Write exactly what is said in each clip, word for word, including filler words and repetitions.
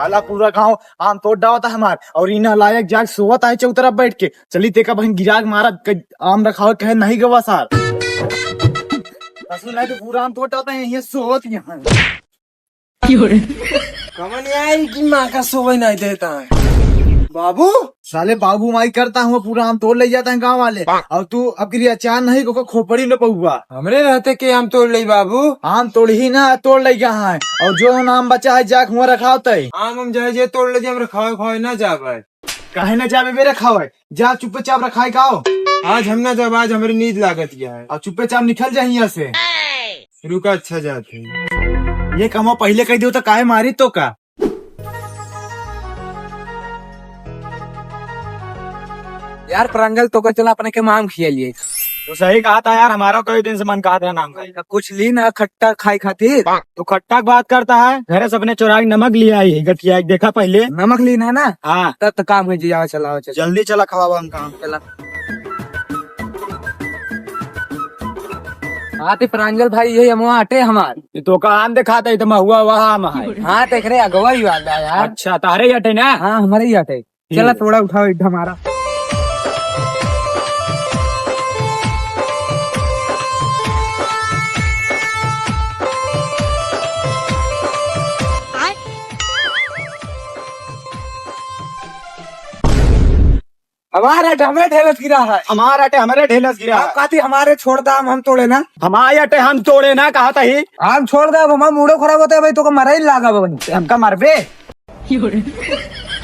साला पूरा गाँव आम तोड़ डावत है हमार, और ई नालायक जाग सोवत है चौतरफ बैठ के। चली तेका बहिन गिराक मारा, क-, आम रखावे कहे नहीं गवा सार। ससुर नहीं तो पूरा आम तोड़ डावत है, ये सोवत यहाँ। कमन आई कि माँ का सोवे नहीं देता है बाबू। साले बाबू माई करता हूँ, पूरा आम तोड़ ले जाता है गाँव वाले। और तू अब गिरी अचार नहीं को खोपड़ी न पौआ। हमरे रहते के आम तोड़ ले बाबू। आम तोड़ ही ना, तोड़ ले गया है। और जो आम बचा है जाक हुआ रखावत है। आम हम जाए जे तोड़ ले जे हम रखावे खावे ना जाबे। काहे ना जाबे बे रखावे? जा चुप्पे चाप रखाए का हो। आज हम ना जाब, आज हमरे नींद लागत गया है। और चुप्पे चाप निकल जा यहाँ से। रुका, अच्छा जात है। ये कमवा पहिले कह दियो तो काहे मारी तो का? यार प्रांजल, तो का चला अपने के आम खिया लिए। तो सही कहा था यार, हमारा कई दिन से मन कहा था आम खाए। तो कुछ ली ना खट्टा खाए खातिर। तो खट्टा की बात करता है, घरे से अपने चुराई नमक ले आई है गठिया, एक देखा पहिले। नमक ली ना ना? हाँ। तब तो काम हो जाए, चला, चला। जल्दी चला, खवावा हमका। चला। हाँ, ते प्रांजल भाई, ये अमवा अटे हमार। ये तो का आम दिखाता है, तो महुआ वह आम है। हाँ, देख रहे, अगवा ही वाला यार। अच्छा, तारे ही अटे ना? हाँ, हमारे ही अटे। ठीक चला, है। थोड़ा उठाओ, एक हमारा। हमारा अटे हमरे ढेलस गिरा है। हमारा अटे हमरे ढेलस गिरा है। आप कहती हमारे छोड़ दाम हम तोड़े ना। हमारे अटे हम तोड़े ना, कहा था ही। हम छोड़ दाम, हमारा मूडो खराब होता है भाई, तो को मरा ही लागा बबन। हमका मरबे?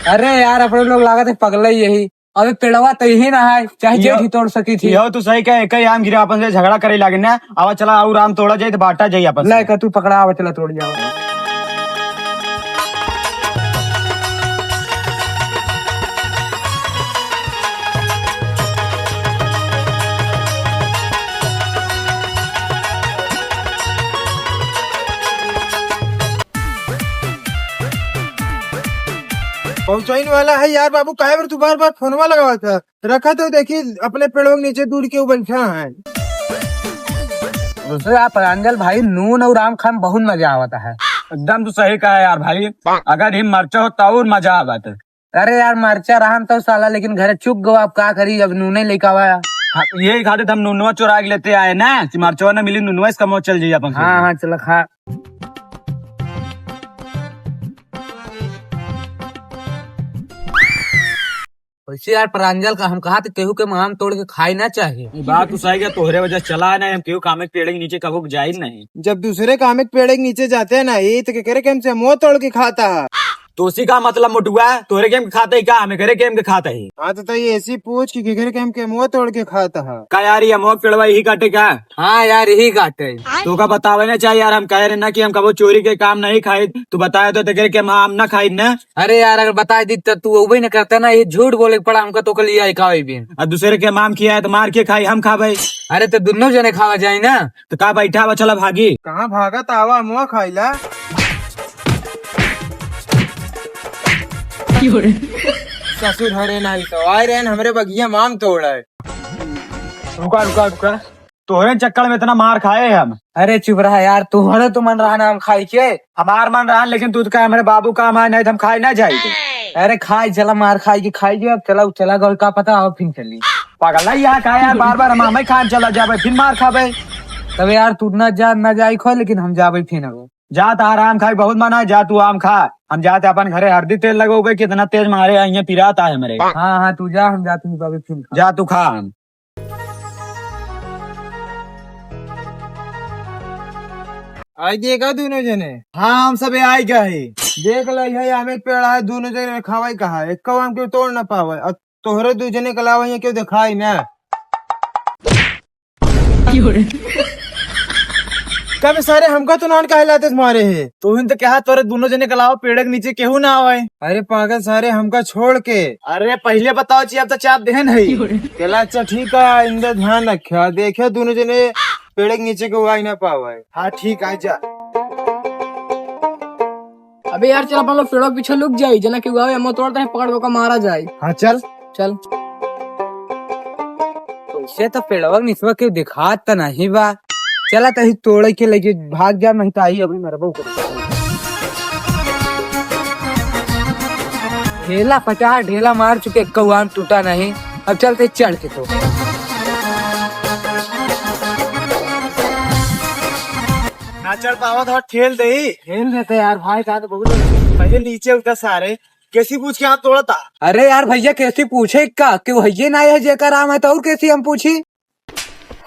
अरे यार, अपने लोग लागत है पगला ही यही। अबे पेड़वा तो यही ना है, चाहे यो, जेठ ही तोड़ सकी थी। यो तू सही कहे, कई आम गिरा अपन से झगड़ा करे लागे ना। आवा चला और आम तोड़ा जाए तो बांटा जाए अपन से। ले का तू पकड़ा, आवा चला तोड़ जाओ। पहुंचाइन वाला है यार बाबू, काहे बर तू बार बार फोनवा लगावा था? रखा तो देखी अपने पेड़ों के नीचे दूर के बैठा है। दूसरे यार प्रांजल भाई, नून और आम खाए में बहुत मजा आवता है। एकदम तू सही कहा यार भाई, अगर ही मरचा होता और मजा आवत। अरे यार, मरचा रहन तो साला, लेकिन घरे चुक गवा, अब का करी, अब नूने लेके आवा। हाँ, यही खातिर तो हम नूनवा चोरा के लेते आए ना, कि मरचवा न मिली, नूनवा इसका मौत चल जाई अपन से। हाँ, हाँ, चला खा। वैसे यार, प्रांजल का हम कहा तो केहू के आम तोड़ के खाए ना चाहिए। ये बात तो सही है, तोहरे वजह से चला है ना, हम केहू कामे के पेड़ के नीचे कबो जाई नहीं। जब दूसरे कामे के पेड़ के नीचे जाते हैं ना, ये तो केकरे के हमसे मुंह तोड़ के खाता है। तोसी का मतलब मोटुआ, तोहरे के हम के खाता ही का, हम एकरे के हम के खाता ही। हाँ तो, तो ये ऐसी पूछ कि केकरे के हम के मुंह तोड़ के खाता है। का यार, ये मोक पेड़वा यही काटे का? हाँ यार, यही काटे। तो का बतावे ना चाहिए यार, हम कहे रहे ना कि हम कबो चोरी के काम नहीं खाई, तू बताए तो तेकरे के हम आम ना खाई ना। अरे यार, अगर बताए दी तो तू वो भी ना करता ना, ये झूठ बोले के पड़ा हमका, तो के लिए आई का भी। और दूसरे के हम आम खिया है तो मार के खाई, हम खाबे। अरे तो दोनों जने खावा जाए ना। तो का बैठा बा, चला भागी। कहाँ भागत आवा मुआ खाइला? ससुर हरे नाही तो आए रहन हमरे बगिया माम तोड़े। रुका, रुका, रुका। तोहरे चक्कर में इतना मार खाए हम। अरे चुप रहा यार, तोहरे तो मन रहा ना हम खाई के। हमार मन रहा, लेकिन तू तो कहे हमरे बाबू का हम आए नहीं तो हम खाए ना जाए। अरे खाई चला, मार खाई के खाई के, अब चला, चला गल का पता, आओ फिर चली। पागल है यहाँ का यार, बार बार हम हमें खान चला जाबे, फिर मार खाबे। तब यार तू ना जा, ना जाई खो, लेकिन हम जाबे फिर अब। जा, तार आम खाए बहुत मन है, जा तू आम खा, हम जाते अपन घरे हरदी तेल लगोगे, कितना तेज मारे हैं, ये पिरात है हमरे। हाँ, हाँ, तू जा, हम जाते हैं बाबू फिर। जा तू खा आम। आई देखा दोनों जने। हाँ, हम सबे आई गए। देख ला, यही आमे के पेड़ है, दोनों जने खावाई कहा है, एक आम क्यों तोड़ ना पावे, और तोहरे दू जने के अलावा यहाँ क्यों दिखाई ना। कब सारे हमका तो नान काहे लाते मारे है? तू ही तो कहा तोरे दोनों जने के अलावा पेड़ के नीचे केहू ना आवे। अरे पागल सारे हमका छोड़ के। अरे पहले बताओ जी, अब तो चाप देहन है। चला अच्छा ठीक है, आइंदा ध्यान रखे, देखे दोनों जने पेड़ के नीचे के आई ना पावे। हाँ ठीक है, जा। अबे यार चल अपन लोग पेड़ों के पीछे लुक जाई, जना के आवे हम तोड़ते हैं, पकड़ के ओका मारा जाए। हाँ चल। चल। वैसे तो पेड़वा के निचवा के दिखात त नहीं बा। चला तही तोड़े के लेके भाग जा, नहीं तो आई अभी मरबो कर। ढेला पचास ढेला मार चुके, एक्कौ आम टूटा नहीं। अब चलते चढ़ के तो। ना चढ़ पावत हो, ठेल दे। ठेल देते यार भाई, का तो बहुत। पहले नीचे उतर सारे, कैसी पूछ के आम तोड़ता? अरे यार भैया, कैसी पूछे का? केहू हइये ना है जेकर आम है, तो और कैसी हम पूछी?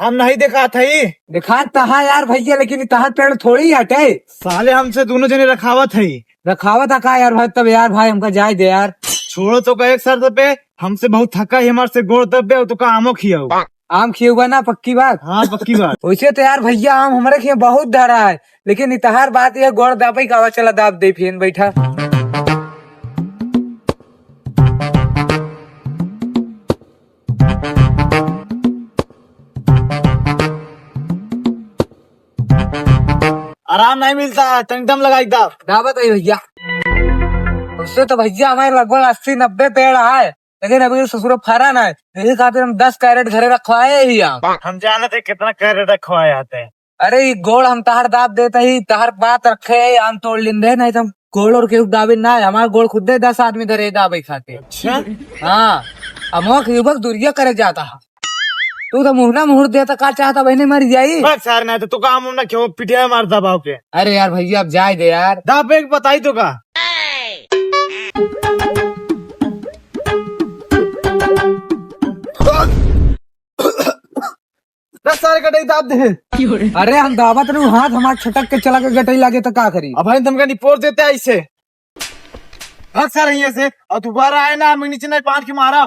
हम नहीं दिखात हई। दिखात तो है यार भैया, लेकिन तहार पेड़ थोड़ी हटे। साले हमसे दोनों जने रखावत हई। रखावत है का यार भाई? तब यार भाई हमका जाए दे यार। छोड़ो तो का एक शर्त पे, हमसे बहुत थका है, हमार से गोड़ दब गया तो का आमो खियाओ। आम खियौबा ना, पक्की बात? हाँ, पक्की बात। वैसे तो यार भैया, आम हमारे खिया बहुत धरा है, लेकिन इतहार बात यह गोड़ दाबे का आवा, चला दाब दे फिर बैठा। आराम नहीं मिलता है, तनी दम लगाई दाब। दाबत है भैया। उससे तो भैया हमारे लगभग अस्सी नब्बे पेड़ है, लेकिन अभी ससुर फरा ना है, यही खातिर हम दस कैरेट घरे रखवाए ही हम। हम जानत है कितना कैरेट रखवाए आते हैं। अरे, ई गोड़ हम तहार दाब देत ही, तहार बात रखे, आम तोड़ लिन रहे, नहीं तो हम गोड़ और केहू दाबे ना, हमार गोड़ खुदे दस आदमी धरे दाबे खातिर। अच्छा? हाँ, अमवा के युवक दुरिया करे जाता है। तू तो मुहना मुहूर देता, का चाहता बहने मर जाई? बस यार, नहीं तो तू काम ना क्यों पिटिया मार दबाव के। अरे यार भैया, अब जाए दे यार। दाबे के बताई तो का? दस सारे गटई दाब दे। अरे हम दाबत रहू, हाथ हमार छटक के चला के गटई लागे तो का करी? अब भाई तुमका रिपोर्ट देते ऐसे। हट सारे यहाँ से, और दोबारा आए ना, हम नीचे नहीं पान के मारा।